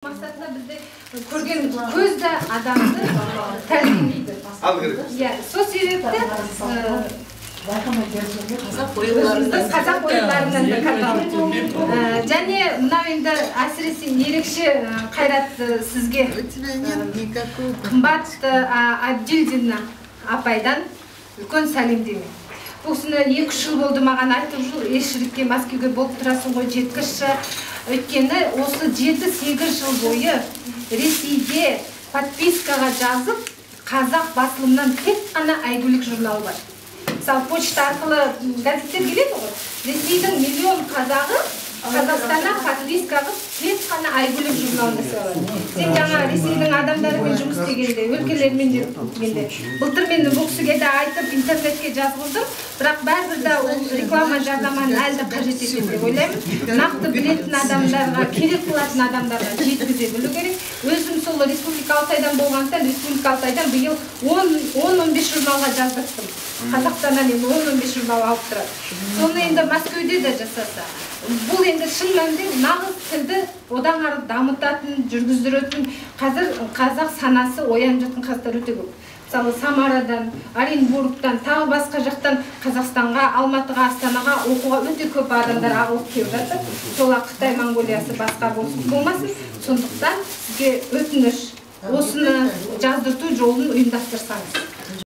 Мақсатында бізде көрген көз де адамды тәрбиелейді. Ал керек. Иә, сол себепті өзіміздің қазақ оюларынан да каталог. Және мынау енді әсіресе ерекше, Қайрат, сізге У тебя нет никакого. Қымбат Абдилдина апайдан үлкен сәлемдеме. Бұл кісіні 2-3 жыл болды маған айтып жүр, елшілікке, Мәскеуге болып тұрасың ғой, жеткізші. Өйткені осы 7-8 жыл бойы Ресейде подпискаға жазып, қазақ басылымынан тек қана «Айгүлік» журналы бар. Мысалы, почта арқылы газеттер келеді ғой. Ресейдің миллион қазағы Қазақстаннан подписка қылып, тек қана «Айгүлік» журналын жасай алады. Сен жаңа Ресейдің адамдарымен жұмыс істегенде, өлкелермен жүргенде, былтыр мен бұл кісіге де айтып, интернетке жазғыздым, бірақ бәрібір де ол реклама, жарнаманы әлі де қажет етеді деп ойлаймын. Нақты білетін адамдарға, керек қылатын адамдарға жеткізе білу керек. Өзім сол Республика Алтайдан болғандықтан, Республика Алтайдан биыл 10-15 журналға жаздырттым. Қазақстаннан енді 10-15 журнал алып тұрады. Соны енді Мәскеуде де жасаса, бұл енді шын мәнінде нағыз тілді одан ары дамытатын, жүргіздіретін. Қазір қазақ санасы оянып жатқан қазақтар өте көп. Мысалы, Самарадан, Оренбургтан, тағы басқа жақтан Қазақстанға, Алматыға, Астанаға оқуға өте көп адамдар ағылып келіп жатыр. Сол Қытай, Моңғолиясы, басқа болсын, болмасын. Сондықтан сізге өтініш, осыны жаздырту жолын ұйымдастырсаңыз.